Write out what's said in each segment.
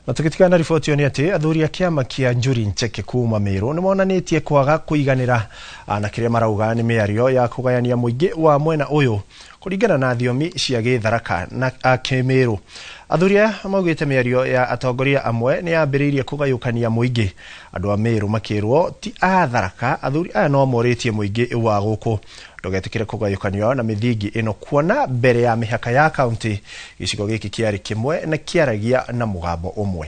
Na tugitigana na riboti ĩyo nĩ atĩ athuri a kĩama kĩa Njuri Ncheke kuma Meru nĩ monanĩtie kwaga kũiganĩra na kĩrĩa marauga nĩ mĩario ya kũgayania mũingĩ wa mwena ũyũ kũringana na thiomi cia gĩtharaka na kĩmĩrũ. Athuri aya maugĩte mĩario ya atongoria amwe nĩ yambĩrĩirie kũgayũkania mũingĩ, andũ a Meru makĩrwo ti a Tharaka. Athuri aya no morĩtie mũingĩ wa gũkũ ndũgetĩkĩre kũgayũkanio na mĩthingi ĩno, kuona mbere ya mĩhaka ya kaunti gĩcigo gĩkĩ kĩarĩ kĩmwe na kĩaragia na mũgambo ũmwe.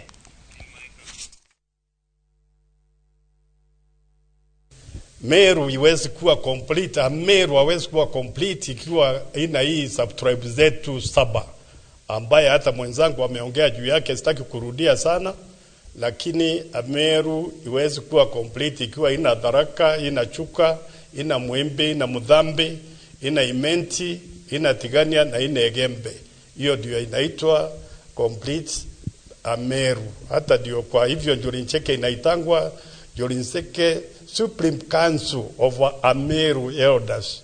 Meru iwezi kuwa complete, Meru hawezi kuwa complete ikiwa ina hii subtribe zetu 7 ambaye hata mwenzangu ameongea juu yake, sitaki kurudia sana, lakini Meru iwezi kuwa complete ikiwa ina Tharaka, ina Chuka, ina Mwembe, ina Mudhambi, ina Imenti, ina Tigania na ina Egembe. Hiyo ndio inaitwa complete Ameru. Hata ndio kwa hivyo Njuri Ncheke inaitangwa Njuri Ncheke Supreme Council of Ameru Elders,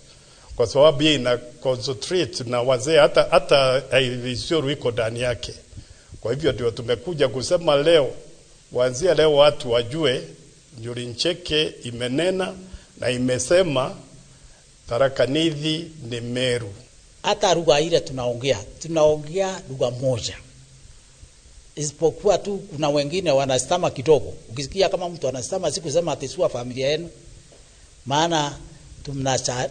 kwa sababu hii ina concentrate na wazee, hata Isiolo iko ndani yake. Kwa hivyo ndio tumekuja kusema leo, kuanzia leo watu wajue Njuri Ncheke imenena na imesema Tharaka Nithi ni Meru. Hata lugha ile tunaongea lugha moja, isipokuwa tu kuna wengine wanastama kidogo. Ukisikia kama mtu anastama, si kusema ati sio familia yenu, maana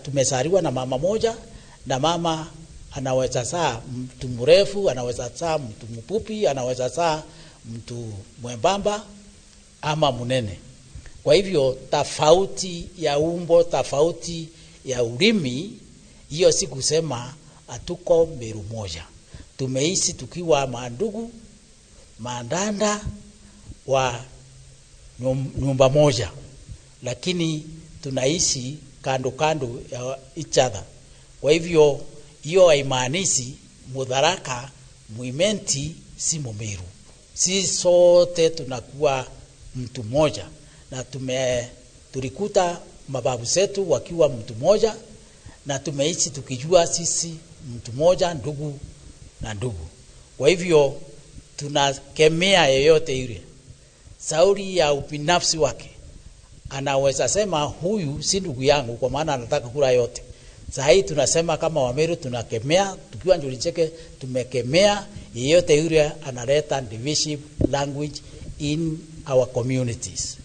tumesariwa na mama moja, na mama anaweza saa mtu mrefu, anaweza saa mtu mfupi, anaweza saa mtu mwembamba ama munene. Kwa hivyo tofauti ya umbo, tofauti ya ulimi, hiyo si kusema hatuko Meru moja. Tumeishi tukiwa mandugu, mandanda wa nyumba moja, lakini tunaishi kando kando ya each other. Kwa hivyo hiyo haimaanishi Mutharaka, Mwimenti si Mumeru. Si sote tunakuwa mtu mmoja, na tulikuta mababu zetu wakiwa mtu mmoja, na tumeishi tukijua sisi mtu mmoja, ndugu na ndugu. Kwa hivyo tunakemea yeyote yule sauri ya ubinafsi wake. Anaweza sema huyu si ndugu yangu kwa maana anataka kula yote. Sasa hii tunasema kama Wameru tunakemea, tukiwa Njuri Ncheke tumekemea yeyote yule analeta divisive language in our communities.